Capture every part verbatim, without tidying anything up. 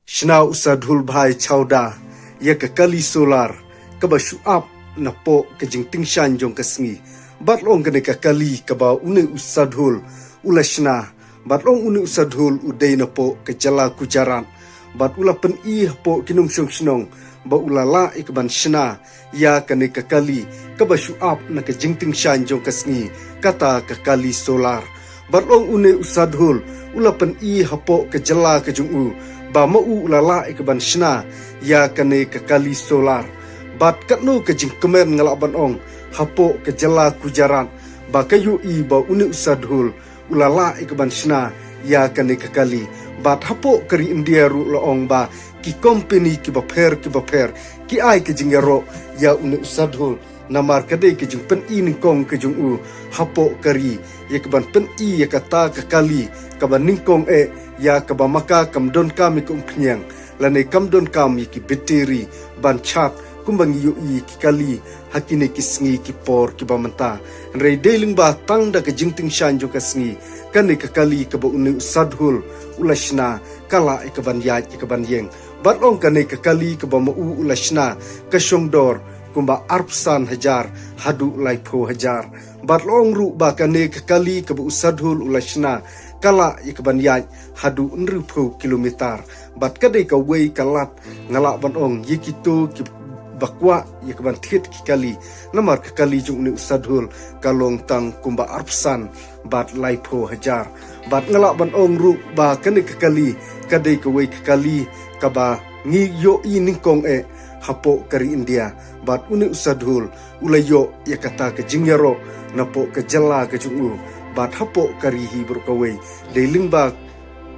Shna u Sadhul Bhai Chawda ïa ka kali solar kaba shu ap napoh ka jingtyngshaiñ jong ka sngi. Bad long kane ka kali kaba une u Sadhul u la shna. Bad long une u Sadhul u dei napoh ka jylla Gujarat. Bad u la pyni hapoh ki nongshong shnong ba u la lah ïa ka ban shna ïa kane ka kali kaba shu ap na ka jingtyngshaiñ jong ka sngi, kata ka kali solar. Bad long une u Sadhul u la pyni hapoh ka jylla ka jong u ba ma u u la lah ïa ka ban shna ïa kane ka kali solar. Bad katno ka jingkmen nga lah ban ong hapoh ka jylla Gujarat ba ka ïohi ba une u Sadhul u la lah ïa ka ban shna ïa kane ka kali. Bad hapoh ka ri India ruh la ong ba ki company kiba pher kiba pher ki ai ka jingïaroh ïa une u Sadhul. Namar ka dei ka jingpyni nyngkong ka jong u hapoh ka ri ïa ka ban pyni ïa kata ka kali kaba nyngkong eh ïa kaba ma ka kam donkam ïa ka umphniang lane kam donkam ïa ki battery ban charge kumba ngi ïohi ki kali ha kine ki sngi ki por kiba mynta. Hynrei dei lyngba tang da ka jingtyngshaiñ jong ka sngi, kane ka kali kaba une u Sadhul u la shna ka lah ïa ka ban ïaid ïa ka ban ïeng. Bad long kane ka kali kaba ma u u la shna ka shong dor kumba arphew san hajar haduh laiphew hajar. Bad long ruh ba kane ka kali kaba u Sadhul u la shna ka lah ïa ka ban ïaid haduh hynriewphew kilometer. Bad ka dei kawei ka lad nga lah ban ong ïa kito kiba kwah ïa ka ban thied ki kali. Namar ka kali jong une u Sadhul ka long tang kumba arphew san bad laiphew hajar. Bad nga lah ban ong ruh ba kane ka kali ka dei kawei ka kali kaba ngi ïohi nyngkong eh hapoh ka ri India. Bad une u Sadhul u la ïoh ïa kata ka jingïaroh napoh ka jylla ka jong u. Bad hapoh ka ri hi baroh kawei dei lyngba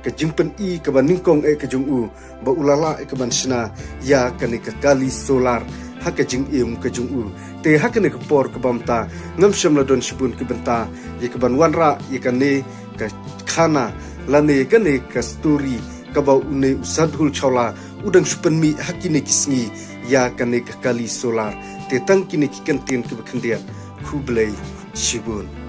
ka jingpyni kaba nyngkong eh ka jong u ba u la lah ïa ka ban shna ïa kane ka kali solar ha ka jingim ka jong u. Te ha kane ka por kaba mynta ngam shym la don shibun ki bynta ïa ka ban wanrah ïa kane ka khana lane kane ka story kaba une u Sadhul Chawla u dang shu pynmih ha kine ki sngi ïa kane ka kali solar. Te tang kine ki kyntien kiba khyndiat. Khublei shibun.